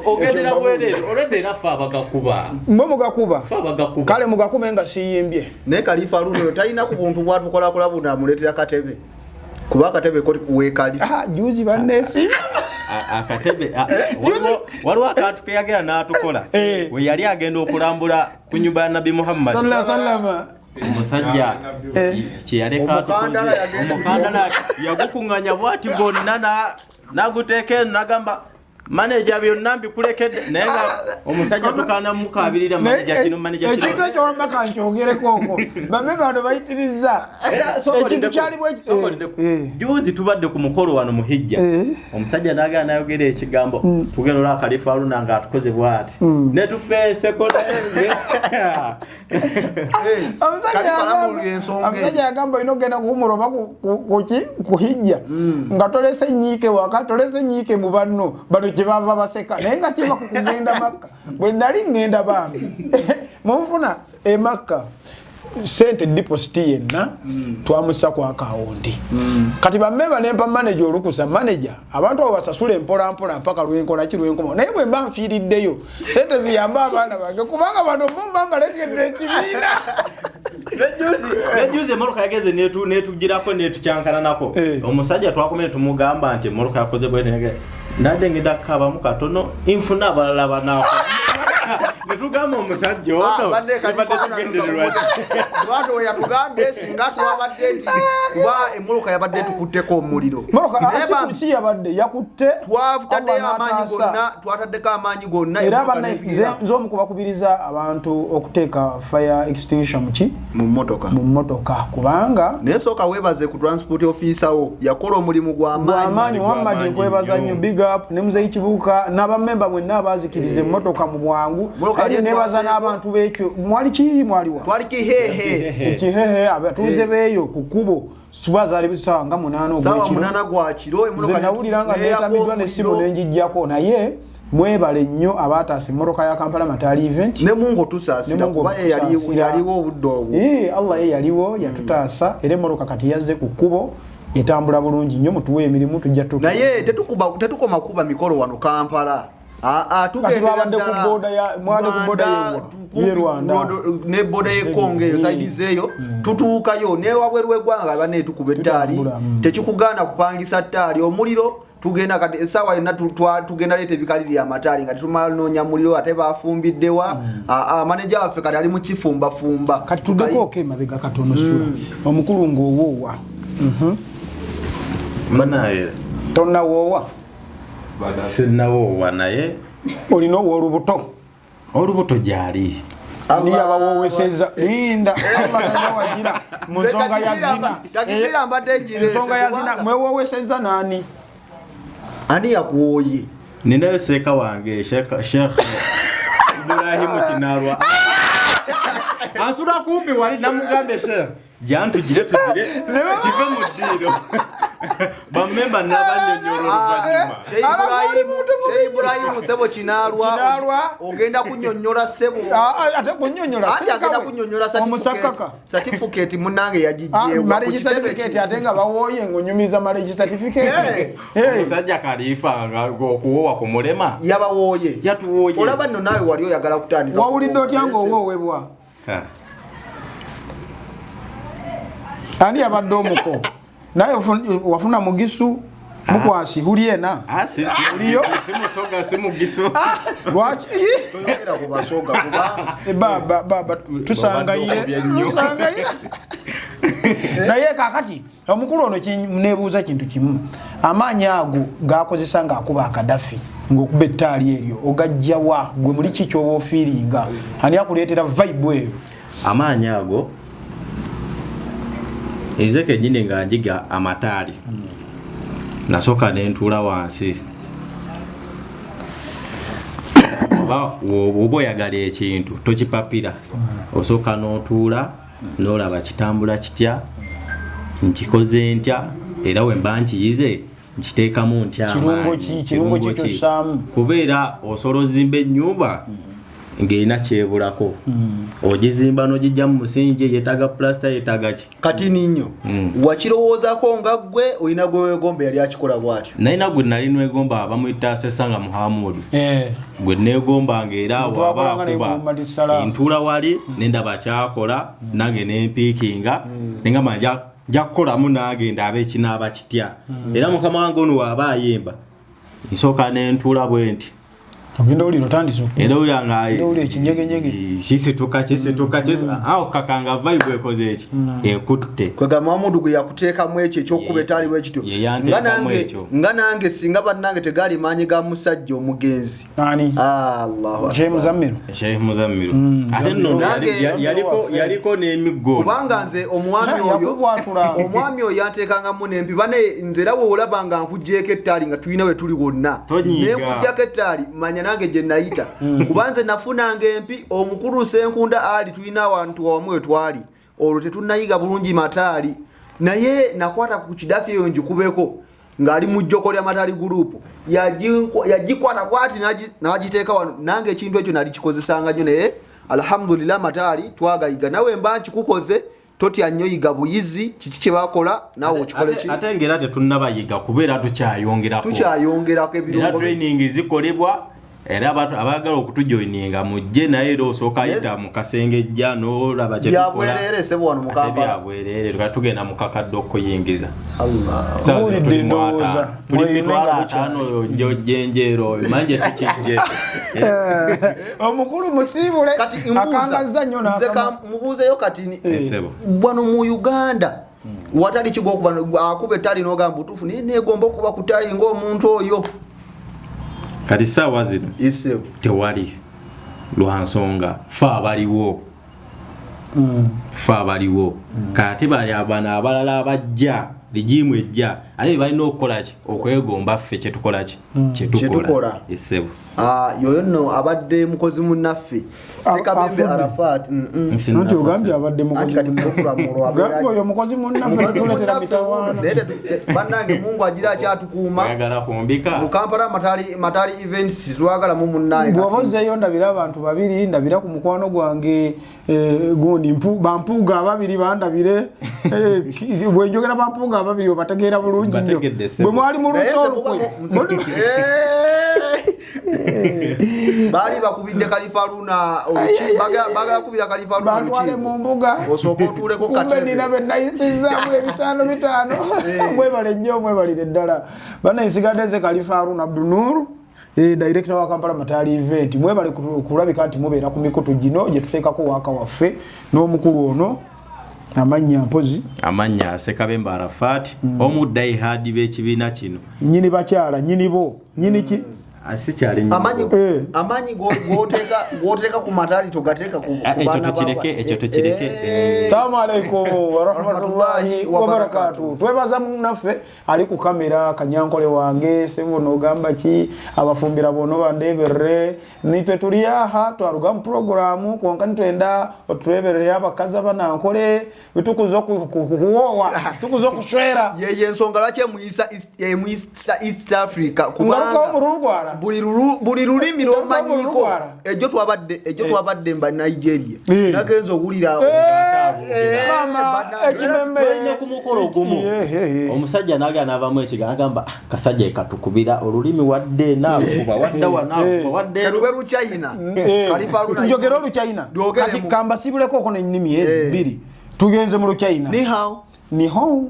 Ogendera bwereere, olwedda era ffe abagakuba. Mwe mugakuba. Ffe abagakuba. Kale mugakube nga siyimbye. Naye Khalifa Haruna oyo talina ku buntu bw'atukolakola buno amuleetera katebe. Kuba akatebe ko weekali. Ah, juzi banneesiima. Akatebe, waliwo akantu ke yagenda n'atukola. We yali agenda okulambula ku nnyumba ya Nabbi Muhammad. Sallallahu alaihi wasallam. Omusajja kye yaleka Omukandala atukoze, yagenda. omukandala yagukuŋŋanya bw'ati gwonna n'aguteeka eno n'agamba maneja byonna mbikulekedde, naye nga omusajja tukaana mukaabirira maneja kino, maneja kino. Ekintu ekyo wamma kankyogereko okwo. Bame bano bayitirizza. Era, sooka Ekintu olindeko. kyali bwe ki- Sooka olindeko. Juzi tubadde ku mukolo wano mu hijja. Omusajja n'agenda n'ayogera ekigambo, tugenda olwa Khalifa Haruna ng'atukoze bw'ati. Ne tufeeseko naye. Omusajja yagamba olina okugenda kuwumula oba kuki kuhijja nga tolese nyiike waka, tolese nyiike mu banno bano kyebava baseka, naye nga kiva ku kugenda Makka. Bwe nali ŋŋenda bambi munfuna e Makka, sente deposit yenna twamussa ku akawunti. Kati bamemba nempa manager olukusa, manager abantu abo basasule mpola mpola mpaka lwenkola ki lwenkoma, naye bwe mba nfiiriddeyo sente ziyambe abaana bange, kubanga bano mumba mbalekedde ekibiina. Nejuzi emmotoka yageze netugirako netukyankananako. Omusajja twakomye tumugamba nti emmotoka yakoze bwete, nadde ngenda kukabamu katono nfuna abalala banaako. Netugamba omusajja ono tubadde tugendererwa ki? Lwatu yatugambye singa twabadde nti kuba emmotoka yabadde tukutteko omuliro. Si yabadde yakutte, twataddeyo amaanyi gonna, twataddeko amaanyi gonna. Era nze omu kubakubiriza abantu okuteeka fire extinguisher muki mu mmotoka, mu mmotoka, kubanga naye sooka weebaze ku transport officer wo, yakola omulimu gw'amaanyi. Muhammad nkwebaza nnyo, big up ne Muzeyi Kibuuka n'abamemba mwenna abaazikiriza emmotoka mu bwangu. Nebaza n'abantu b'ekyo. Mwali ki mwaliwa? Twali Kihehe. Kihehe, abatuuze beeyo ku kkubo. Suba zaali ssaawa nga 8 ogw'ekiro. Ssaawa 8 gwa kiro. Nze nawulira nga neetamiddwa n'essimu ne ngiggyako, naye mwebale nnyo abaataasa emmotoka ya Kampala Mataali Event. Ne Mungu otusaasira kuba ye yaliwo obudde obwo. Allah ye yaliwo yatutaasa, era emmotoka kati yazze ku kkubo etambula bulungi nnyo, mutuwe emirimu tujja tutuuka. Naye tetukoma kuba mikolo wano Kampala. Tubadde ku boda ya mwade ku boda ye Rwanda ne boda ye Kongo eyo side zeeyo tutuukayo ne wabweru w'eggwanga banne tukuba ettaali, tekikugaana kupangisa ttaali omuliro. Tugenda kati essaawa yonna tugenda leeta ebikaliri amataali nga tetumala noonya muliro, ate bafumbiddewa. Maneja waffe kati ali mu kifumbafumba. Kati tuddeko emabega katono, sula omukulu ng'owoowa. Banaye tonnawoowa? Sinnawoowa, naye olina ow'olubuto? Olubuto gyali. Ani yabawoowesezza? Linda, Allah talina wagira mu nsonga ya zina. Ensonga ya zina mwewoowesezza nani? Ani yakuwooye? Ninayo seeka wange Sheikh Ibrahimu Kinarwa. Ansula kumpi wali, namugambye Sheikh jantugire tugire kive mu ddiiro. Bamemba nabanyonyola oluvannyuma. Sheikh Ibrahimu sebo Kinarwa ogenda kunyonyola sebo. Ate kunyonyola anti agenda kunyonyola certificate munnange yagijjeewo. Marriage certificate ate nga bawooye ng'onyumiza marriage certificate. Omusajja Kalifa nga okuwoowa ku mulema. Yabawooye. Yatuwooye. Olaba nno naawe wali oyagala kutandika. Wawulidde otya ng'owoowebwa? Ani yabadde omuko? Naye wafuna mugisu mukwasi huliena. Uliyo si musoga si mugisu. Lwaki? Toyogera ku basoga kubanga baba tusanga ye. Tusanga ye. Naye kakati omukulu ono nebuuza kintu kimu. Amaanyi ago gakozesa ng'akuba akadafi ng'okuba ettaali eryo ogajja wa? Gwe muli ki ky'oba ofiiringa? Ani akuleetera vibe eyo? Amaanyi ago nze kennyini nga njiga amataali nasooka ne ntuula wansi. Oba oyagala ekintu tokipapira, osooka n'otuula n'olaba kitambula kitya, nkikoze ntya, era we mba nkiyize nkiteekamu ntya amaanyi. Kirungo ki kyossaamu? Kubeera osobola ozimba ennyumba ng'erina kyebulako, ogizimba n'ogijja mu musingi, yeetaaga pulasita, yeetaaga ki. Kati ninyo wakirowoozaako nga ggwe olina gwe weegomba yali akikola bw'atyo? Nalina gwe nali nwegomba, bamuyita Sesanga Muhamudu, gwe neegombanga era waba akuba ntuula wali nendaba kyakola nange nempiikinga nengamba nja kukolamu nange ndabe ekinaaba kitya. Era mukama wange ono waaba ayimba nsooka nentuula bwe nti ogenda owulira otandise era owulira nga owulira ekinyegenyege kisituka kisituka awo kakanga vibe ekoze eki ekutte. Kwegamba Muhamudu gwe yakuteekamu ekyo ekyokuba etaali bwe kityo. Ye yanteekamu ekyo. Nga nange singa bannange tegaali maanyi ga musajja omugenzi. Ani? Allahu Akbar. Sheikh Muzammiru. Sheikh Muzammiru. Ate nno yaliko n'emiggo. Kubanga nze omwami oyo omwami oyo yanteekangamu n'empi bane nze era bw'olaba nga nkuggyeeko ettaali nga tulina we tuli wonna. Ne nkuggyako ettaali manya Nange gye nayita, kuba nze nafunanga empi. Omukulu Senkunda ali, tulina awantu wamu wetwali, olwo tetunayiga bulungi mataali, naye nakwata ku kidafi eyo njikubeko ng'ali mu jjoko lya Matali Group, yagikwata bwati n'agiteeka wano. Nange ekintu ekyo nali kikozesanga nnyo, naye alhamdulillah mataali twagayiga. Nawe mba nkikukoze, totya nnyo, yiga buyizi kiki kye bakola, naawe okikole ki. Ate ng'era tetunnabayiga, kubeera tukyayongerako. Tukyayongerako Era ebirungo. training zikolebwa, era abaagala okutujoininga mujje, naye era osooka ayita mu kasengejja n'olaba kyetukola. Byabwereere sebo wano mu Ate Kampala. Byabwereere, tukaba tugenda mu kakadde okuyingiza. Allah. Essaawa zino Muwulidde tuli mu ndowooza. 50. Tuli mu Mweyune 50,000 nga bukyali. oyo jjenjeero oyo manje tukijje. Omukulu musiibule. Kati mbuuza, Akangazza nnyo nze n'akama. mubuuzeyo kati Essebo. Wano mu Uganda watali kigwa okuba akuba ettali n'ogamba butuufu, naye negomba okuba ku ttali ng'omuntu oyo. Kati ssaawa zino Isebo. tewali, lwa nsonga fe abaliwo, fe abaliwo. Kati bali abano abalala abajja, regime ejja, ate balina okukola ki? Okwegomba ffe kyetukola ki, Kyetukola. kyetukola, essebo. Ah, yoyo nno abadde mukozi munnaffe Sekabembe Afudde. Arafat. Anti ogambye abadde Anti mukozi. Kati mukulu abeera Gambye oyo mukozi munnaffe, tuleetera mitawaana. Naye bannange, Mungu agira akyatukuuma. Oyagala kumbika. Mu Kampala Matali Events twagalamu munnaye. Bw'oba ozzeeyo, ndabira abantu babiri, ndabira ku mukwano gwange gundi bampuuga ababiri bandabire. Bwe njogera bampuuga ababiri obategeera bulungi nnyo. Mbategedde, ssebo. Bwe mwali mu Naye lusa nze olukwe. Baali bakubidde Kalifa Luna bagala kubira Kalifa Luna Bantwale mu olukiiko. mbuga. Osooka otuuleko Kumbe katebe. nina be nayisizaamu ebitaano bitaano. Mwebale nnyo, mwebalire ddala banna. Nsigadde nze Kalifa Haruna Abdunur, director wa Kampala Matali Event. Mwebale kulabika nti mubeera ku mikutu gino gye tuteekako waaka waffe n'omukulu ono, amannya mpozi. Amannya Sekabembe Arafat, omu diehard b'ekibiina kino. Nyini bakyala, nyini bo, nyini ki? Sikyali nnyo. Amaanyi Eh. amaanyi g'oteeka ku matali togateeka ku Ah, ku ekyo baana tukireke, ekyo tukireke. Salamu alaikum warahmatullahi wabarakatuh. Twebaza munnaffe ali ku kamera, kanyankole wange sebo, nogamba ki abafumbira bono bandeberere. Nitwe turi aha twaruga mu puroguramu, konka nitwenda otureberere abakazi abanankole tukuza kuwowa, tukuza okushwera. Yeye ensonga lwaki emuyisa East Africa. Ngarukawo mu rurwara. Buli lulimi Ngarukawo mu lwomanyiiko. rurwara. Ejjo twabadde mba Nigeria, Eh. nagenza owulira Mama ekimeme. Tulina ku mukolo gumu, Eh. omusajja naga navamu ekiga agamba, "Ah, kasajja katukubira olulimi, wadde naakuba wadde wa naakuba wadde eno." Kalube Luchina. Kalifa Luna. Njogera oluchina. Lwogeremu. Kati kambasibuleko oko nennimi ezi bbiri, tugenze mu luchina. Ni hao. Niho.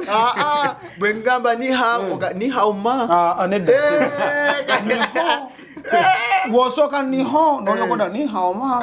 Ah, ah, bwe ngamba ni hao, ni hao ma. Ah, nedda. Eh, Bw'osooka niho nolyokoda nihaoma.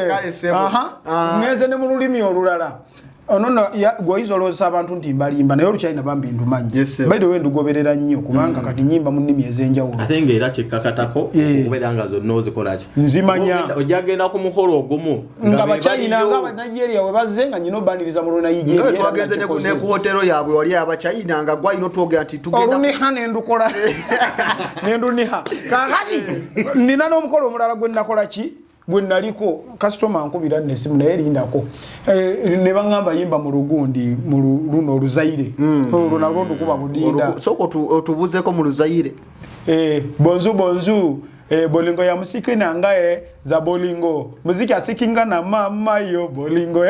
Kale sebo. Ah. Ngenze ne mu lulimi olulala ono nno gweoyinza olowooza abantu nti mbalimba, naye oluchina bambi ndumanyi. Yes, sir. By the way, ndugoberera nnyo kubanga kati nyimba mu nnimi ez'enjawulo. Ate ngaera kyekakatako okubeera nga zonna ozikolaki. Nzimanya. Ojja genda ku mukolo ogumu Nga be bachina baliyo. nga abanigeria we bazze nga nyina obaniriza mu Nga bwe Lunigeria. twagenze ne ku hotelo yaabwe wali abachina nga gwalina otwogera nti tugenda Oluniha nendukola nenduniha. Kakati nina n'omukolo omulala gwe nakola ki, gwe naliko, kasitoma nkubira nesimu naye lindako. Ne baŋŋamba yimba mu lugundi mu luno oluzaire, olwo nalwo ndukuba budinda. Sooka otubuzeeko mu Luzayire. Bonzu bonzu, bolingo ya musiki nangae za bolingo muziki asikinga na mama yo bolingo.